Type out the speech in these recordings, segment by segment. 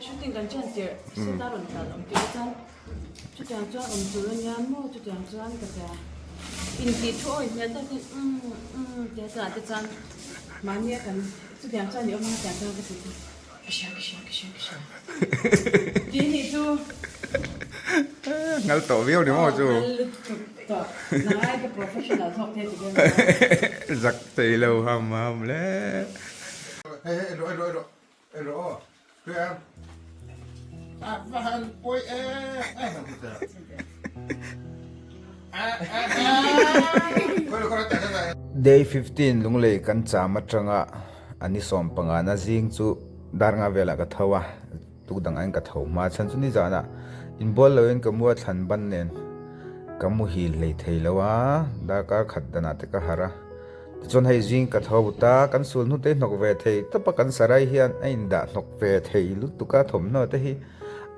Shooting kan ṭan tirh set a rawn tlan awm tirh chuan chutiang chuan awm tur a nia maw chutiang chuan ka tia intih thu awi hmel takin umm umm tia tunah te chuan mahnia kan chutiang chuan i awm anga tiang chuan ka ti chu ka hria ka hria ka hria ka hria tih nih chu Ngal tawh viau ni maw chu? Aw ngal lutuk tawh nang ai ka professional zawk thei ti ber Zak thei lo ham ham le. Hei hei rawh rawh rawh rawh aw hria a va han pawi em em ang chu Day 15 Lunglei kan cham atanga a ni 15 na zing chu dar nga velah ka tho a. Tuk dang aiin ka tho hma chhan chu nizanah inbual loin ka mua thlan ban nen ka muhil hlei thei lo a, darkar khat danah te ka harh a. Tichuan hei zing ka tho ta, kan sul hnute hnawk ve thei tawp a, kan sarai hian a indah hnawk ve thei lutuk a, thawmhnaw te hi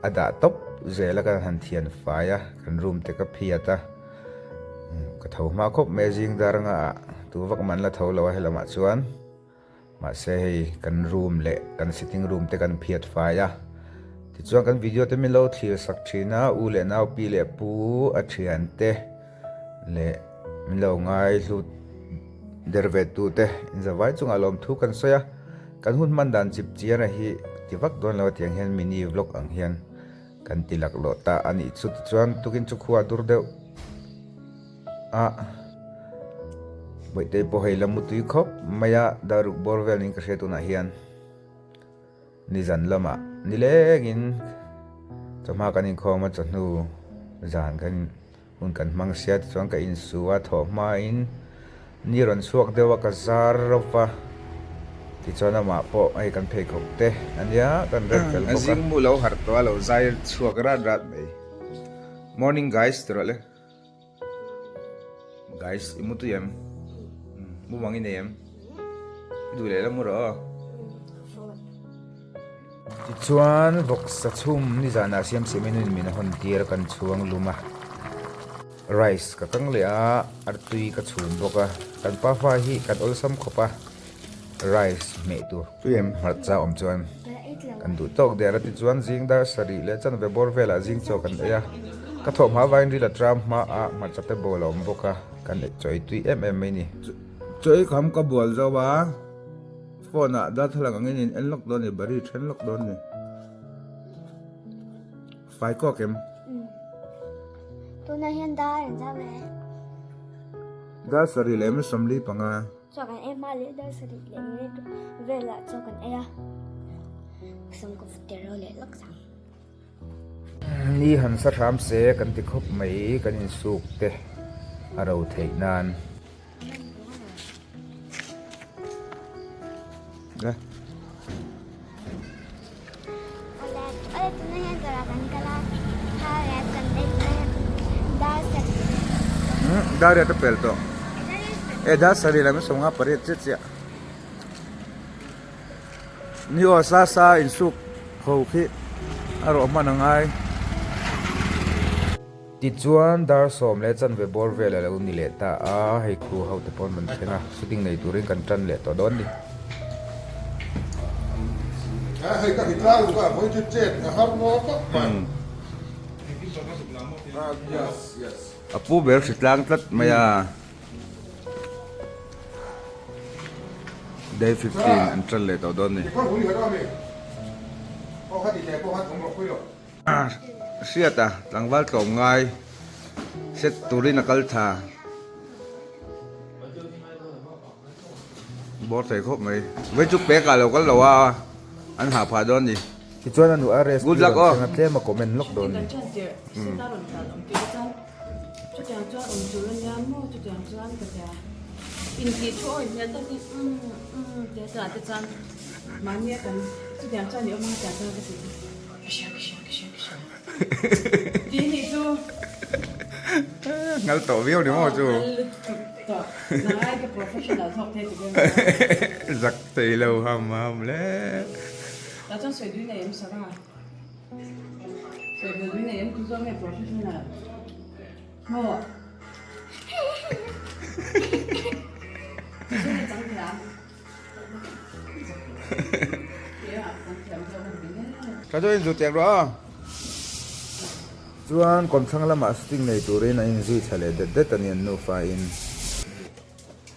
a dah tawp zel a, kan han thian fai a, kan room te ka phiat a, ka tho hma khawp mai a zing dar anga ah tu vak man la tho lo a helamah chuan. Mahse hei kan room leh kan sitting room te kan phiat fai a, tichuan kan video te min lo thlir sak thin a, u leh nau pi leh pu a thian te leh min lo ngai hlut der ve tu te inzavai chungah lawmthu kan sawi a, kan hun hman dan chip chian a hi ti vak dawn lo a tiang hian mini vlog ang hian kan ti laklawh ta a nih chu tichuan tukin chu khua dur deuh. A Bawihtei pawh hei la mutui khawp mai a, daruk bawr vel niin ka hria tunah hian nizan lamah nilengin chawhma kan inkhawm a, chawhnu zan kan hun kan hmang sia tichuan ka insu a, thawh hmain ni rawn chhuak deuh a ka zar rawp a, tichuan amah pawh hei kan pheikhawk te a nia kan rem fel bawk a. A zing mu lo harh tawh a lo zai chhuak rat rat mai. Morning guys ti rawh le. Guys, i mutui em? Mumang i nei em? I duh leh la mu rawh aw. Tichuan vawksa chhum nizanah siam siam in min hawn tir a kan chhuang lum a, rice ka kang leh a, artui ka chhum bawk a, kan pafa hi kan awlsam khawp a. Rice hmeh tur hmarcha awm chuan kan duh tawk der a tichuan zing dar sarih leh chanve bawr velah zing chaw kan ei a ka thawh hma vangin ril a tram hma a hmarcha te bawl a awm bawk a kan chaw ei tui em em mai ni. Chaw ei kham ka bual zo a phone ah darthlalang angin in en lawk dawn ni bari then lawk dawn ni fai kawk em. Tunah hian dar an zam e. Dar sarih leh 45. Chaw kan ei hma leh dar sarih leh minute velah chaw kan ei a, sam ka fut ro leh lawk sang. Ni han sa hram se kan ti khawp mai kan insuk te a ro theih nan. Dar riat a pel tawh e dar sarih lam 58 chiah chiah ni aw sa sa insuk ho khi a rawh hman a ngai. Tichuan dar sawm leh chanve bawr vel a lo ni leh ta a, hei khu ho te pawn rawn thleng a, shooting nei turin kan tan leh tawh dawn ni. A pu ber hri tlang tlat mai a, day 15 an tan leh tawh dawn ni. Hriat a, tlangval tlawm ngai set turin a kal tha. Bawr thei khawp mai. Vei chu pek ah lo kal lo a, an hah phah dawn ni. Tichuan a nu a rest Good luck aw. Thleng a tlem a comment lawk dawn ni. Ngal tawh viau ni maw chu. Zak thei lo ham ham le. Tha deuhin zu tiak rawh a. Chuan kawmthlang lamah shooting nei turin an inzui thla leh det det a ni an nufa in.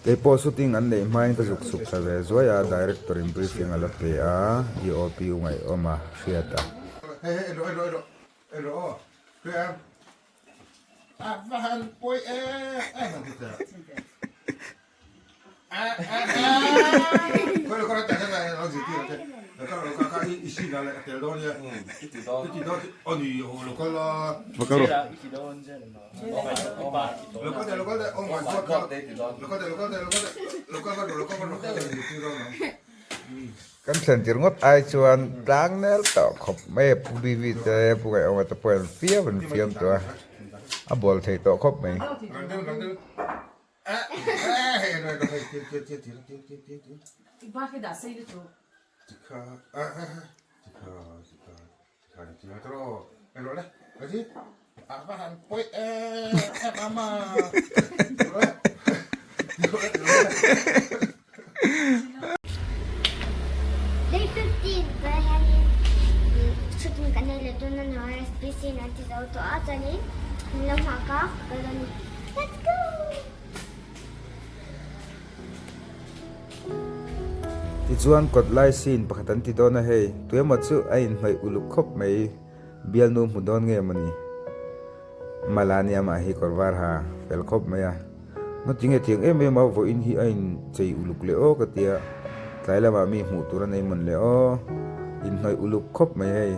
Keipawh shooting an neih hmain ka zuk chhuk thla ve zuai a, director in briefing a la pe a, DOP u ngaihawm a hriat a. Hei hei rawh rawh rawh rawh aw hria a va han pawi em em ang chu Kan thlen tir ngawt ai chuan tlang nel tawh khawp mai a Pu BV te Pu Ngaihawma te pawh an fiam an fiam tawh a, a bawl thei tawh khawp mai. Day 15 tah hianin shooting kan nei leh dawn a ni RSPC in an ti zo tawh a chuanin min lo nghah ka ka kal dawn a ni let's go. Tichuan kawt lai scene pakhat an ti dawn a hei tuemaw chu a inhnawih uluk khawp mai bialnu hmu dawn nge mawni Malani amah hi kawr var ha fel khawp mai a. Ngati nge tiang em em a vawiin hi a in chei uluk leh aw ka tia, tlai lamah mi hmuh tur a nei mawn leh aw, inhnawih uluk khawp mai hei.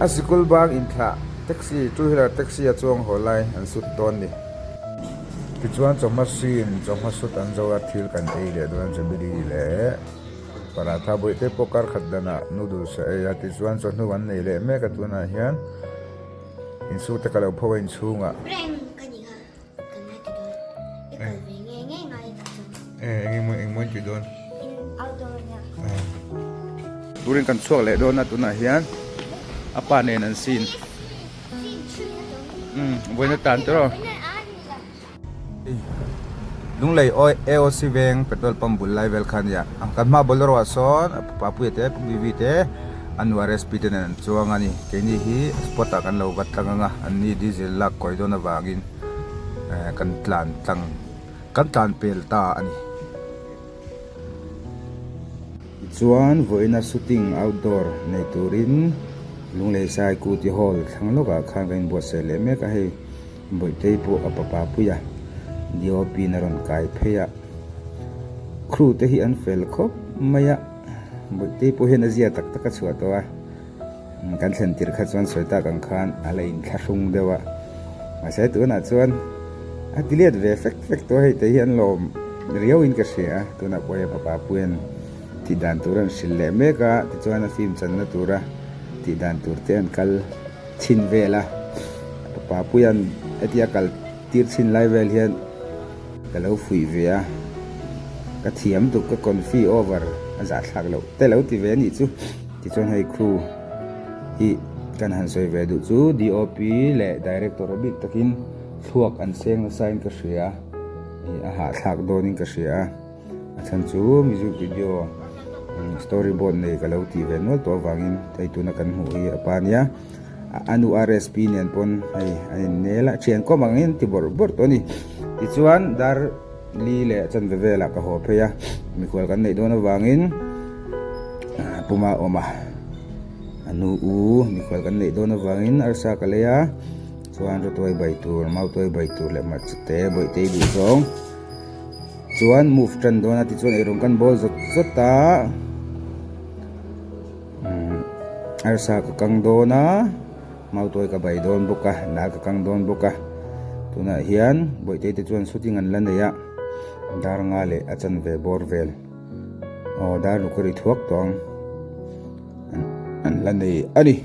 A sikul bang inthlah taxi, two wheeler taxi a chuang haw lai an sut dawn ni. Tichuan chawhma hrin, chawhma sut an zo a thil kan ei leh dawn Jubilee leh paratha bawihte pawh kar khat danah noodles a ei a, tichuan chawhnu an nei leh mek a tunah hian. Insuk te ka lo pho a inchhungah. Prank ka ni kha kan la ti dawn. I kal ve nge nge ngai tak chu. E eng emaw eng maw in ti dawn. In outdoor nia. Turin kan chhuak leh dawn a tunah hian a pa nen an sin. Umm vawiin atan te rawh. Lunglei AOC veng petrol pump bul lai vel kha a nia. Kan hma bolero ah sawn Papuia te Pu Vivi te a nu RSP te nen an chuang a ni. Keini hi spot ah kan lo va tlang ang a, an ni diesel lak kawi dawn avangin kan tlan tlang kan tlan pel ta a ni. Tichuan vawiina shooting outdoor nei turin Lunglei Sai Kuti Hall thlang lawkah khan kan inbuatsaih leh mek a hei. Bawihtei pawh a papa pui a, DOP in a rawn kai phei a, crew te hi an fel khawp mai a, Bawihtei pawh hian a zia tak tak a chhuah tawh a, kan thlen tirh kha chuan sawi tak ang khan a la inthlahrung deuh a, mahse tunah chuan a ti let ve fek fek tawh a, hei te hi an lawm riau in ka hria a, tunah pawh hei a papa puiin tih dan tur an hrilh leh mek a, tichuan a film channa tura tih dan tur te an kal. chhin vel a, pa Puia'n hetia kal tir chhin lai vel hian ka lo fuih ve a, ka thiam tuk ka confi over a zahthlak loh te lo ti ve anih chu, tichuan hei crew hi kan han sawi ve duh chu DOP leh director a bik takin thluak an seng nasa in ka hria, ih a hahthlak dawnin ka hria a. A chhan chu music video story board nei ka lo tih ve nual tawh avangin hei tuna kan hmuh hi a pa ania a nu RSP nen pawn hei an in nel a thian kawm ang in ti bawrh bawrh tawh a ni tichuan dar li leh chanve velah ka haw phei a mikhual kan neih dawn avangin puma awm a a nu u mikhual kan neih dawn avangin arsa ka lei a chuan rawtuai bai tur mautuai bai tur leh hmarcha te bawihte duh zawng. Chuan move tan dawn a tichuan eirawng kan bawl zawt zawt a umm arsa ka kang dawn a mautuai ka bai dawn bawk a dal ka kang dawn bawk a tunah hian bawihte te chuan shooting an la nei a dar nga leh a chanve bawr vel aw dar luk a ri thuak tawh ang an la nei a ni.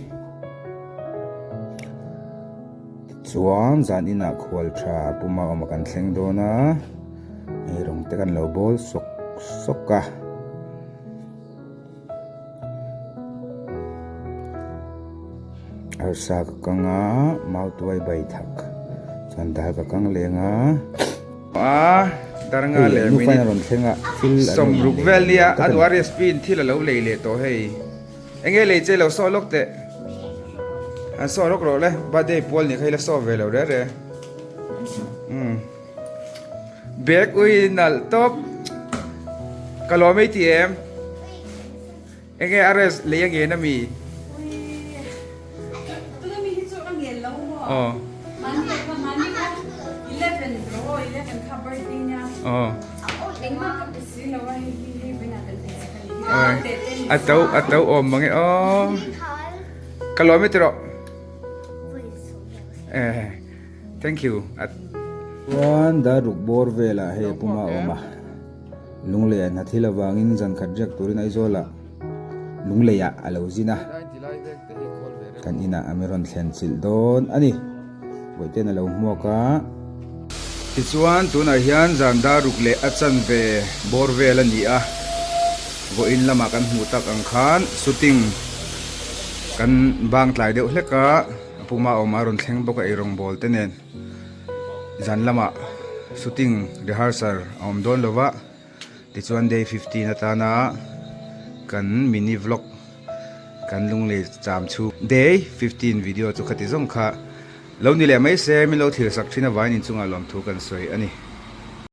Chuan zan inah khual tha puma awm a kan thleng dawn a, hei rawng te kan lo bawl sawk sawk a. Arsa ka kang a, mautuai bai thak chuan dal ka kang leng a. A. Darnga Hei leh nufa in a minute rawn thleng a, thil an rawn sawmruk lei vel nia tak a a ni. duh RSP in thil a lo lei leh tawh hei. Enge lei che lo saw lawk teh. Han saw rawk rawh le, birthday pual ni kha i la saw ve lo re re. Umm. Bag ui nalh tawp. Ka lawm ei ti em? Enge RS lei a ngen ami? Aw. Aw. A to a to awm mange aw. Ka lawm e tiraw. Eh. Thank you. Chuan dar ruk bawr velah hei a puma a awm a. Lunglei an ha thil avangin zan khat riak turin Aizawlah Lungleiah a lo zin a, kan inah a mi rawn thlen chilh dawn a ni. Bawihten a lo hmuak a. Tichuan tunah hian zan dar ruk leh a chanve bawr vel a ni a, vawiin lamah kan hmuh tak ang khan shooting kan bang tlai deuh hlek a, a puma awm a rawn thleng bawk a eirawngbawl te nen. Zan lamah shooting rehearsal a awm dawn lo va, tichuan day 15 atana kan mini vlog kan lunglei cham chhung day 15 video chu khati zawng kha lo ni leh mai se min lo thlir sak thin avangin inchungah lawmthu kan sawi a ni.